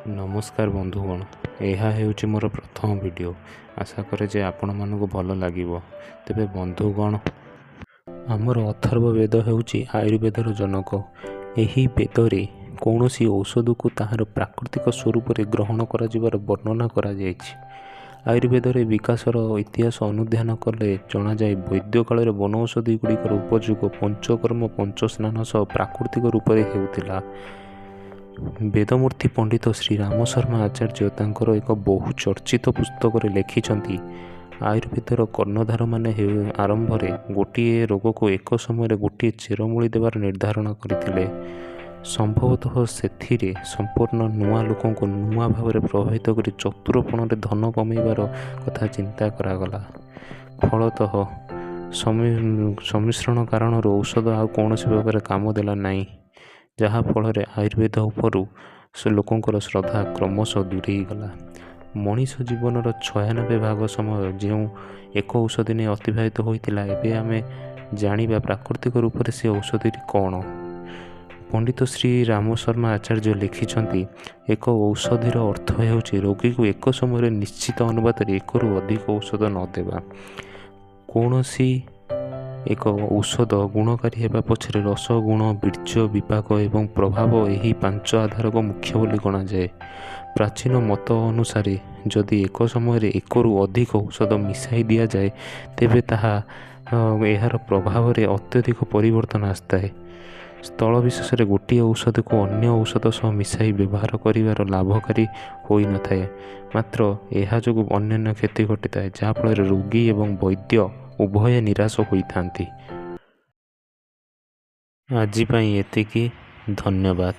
ନମସ୍କାର ବନ୍ଧୁଗଣ, ଏହା ହେଉଛି ମୋର ପ୍ରଥମ ଭିଡ଼ିଓ। ଆଶା କରେ ଯେ ଆପଣମାନଙ୍କୁ ଭଲ ଲାଗିବ। ତେବେ ବନ୍ଧୁଗଣ, ଆମର ଅଥର୍ବ ବେଦ ହେଉଛି ଆୟୁର୍ବେଦର ଜନକ। ଏହି ବେଦରେ କୌଣସି ଔଷଧକୁ ତାହାର ପ୍ରାକୃତିକ ସ୍ୱରୂପରେ ଗ୍ରହଣ କରାଯିବାର ବର୍ଣ୍ଣନା କରାଯାଇଛି। ଆୟୁର୍ବେଦରେ ବିକାଶର ଇତିହାସ ଅନୁଧ୍ୟାନ କଲେ ଜଣାଯାଏ, ବୈଦିକ କାଳରେ ବନୌଷଧି ଗୁଡ଼ିକର ଉପଯୋଗ ପଞ୍ଚକର୍ମ, ପଞ୍ଚସ୍ନାନ ସହ ପ୍ରାକୃତିକ ରୂପରେ ହେଉଥିଲା। ବେଦମୂର୍ତ୍ତି ପଣ୍ଡିତ ଶ୍ରୀ ରାମ ଶର୍ମା ଆଚାର୍ଯ୍ୟ ତାଙ୍କର ଏକ ବହୁ ଚର୍ଚ୍ଚିତ ପୁସ୍ତକରେ ଲେଖିଛନ୍ତି, ଆୟୁର୍ବେଦର କର୍ଣ୍ଣଧାରମାନେ ଆରମ୍ଭରେ ଗୋଟିଏ ରୋଗକୁ ଏକ ସମୟରେ ଗୋଟିଏ ଚେରମୂଳି ଦେବାର ନିର୍ଦ୍ଧାରଣ କରିଥିଲେ। ସମ୍ଭବତଃ ସେଥିରେ ସମ୍ପୂର୍ଣ୍ଣ ନୂଆ ଲୋକଙ୍କୁ ନୂଆ ଭାବରେ ପ୍ରଭାବିତ କରି ଚତୁରପଣରେ ଧନ କମେଇବାର କଥା ଚିନ୍ତା କରାଗଲା। ଫଳତଃ ସମ୍ମିଶ୍ରଣ କାରଣରୁ ଔଷଧ ଆଉ କୌଣସି ପ୍ରକାର କାମ ଦେଲା ନାହିଁ, ଯାହାଫଳରେ ଆୟୁର୍ବେଦ ଉପରୁ ଲୋକଙ୍କର ଶ୍ରଦ୍ଧା କ୍ରମଶଃ ଦୂରେଇଗଲା। ମଣିଷ ଜୀବନର 96 ଭାଗ ସମୟ ଯେଉଁ ଏକ ଔଷଧି ନେଇ ଅତିବାହିତ ହୋଇଥିଲା, ଏବେ ଆମେ ଜାଣିବା ପ୍ରାକୃତିକ ରୂପରେ ସେ ଔଷଧଟି କ'ଣ। ପଣ୍ଡିତ ଶ୍ରୀ ରାମ ଶର୍ମା ଆଚାର୍ଯ୍ୟ ଲେଖିଛନ୍ତି, ଏକ ଔଷଧିର ଅର୍ଥ ହେଉଛି ରୋଗୀକୁ ଏକ ସମୟରେ ନିଶ୍ଚିତ ଅନୁପାତରେ ଏକରୁ ଅଧିକ ଔଷଧ ନ ଦେବା। କୌଣସି ଏକ ଔଷଧ ଗୁଣକାରୀ ହେବା ପଛରେ ରସ, ଗୁଣ, ବୀର୍ଯ୍ୟ, ବିପାକ ଏବଂ ପ୍ରଭାବ ଏହି ପାଞ୍ଚ ଆଧାରକୁ ମୁଖ୍ୟ ବୋଲି ଗଣାଯାଏ। ପ୍ରାଚୀନ ମତ ଅନୁସାରେ ଯଦି ଏକ ସମୟରେ ଏକରୁ ଅଧିକ ଔଷଧ ମିଶାଇ ଦିଆଯାଏ, ତେବେ ତାହା ଏହାର ପ୍ରଭାବରେ ଅତ୍ୟଧିକ ପରିବର୍ତ୍ତନ ଆସିଥାଏ। ସ୍ଥଳ ବିଶେଷରେ ଗୋଟିଏ ଔଷଧକୁ ଅନ୍ୟ ଔଷଧ ସହ ମିଶାଇ ବ୍ୟବହାର କରିବାର ଲାଭକାରୀ ହୋଇନଥାଏ, ମାତ୍ର ଏହା ଯୋଗୁଁ ଅନ୍ୟାନ୍ୟ କ୍ଷତି ଘଟିଥାଏ, ଯାହାଫଳରେ ରୋଗୀ ଏବଂ ବୈଦ୍ୟ ଉଭୟେ ନିରାଶ ହୋଇଥାନ୍ତି। ଆଜି ପାଇଁ ଏତିକି, ଧନ୍ୟବାଦ।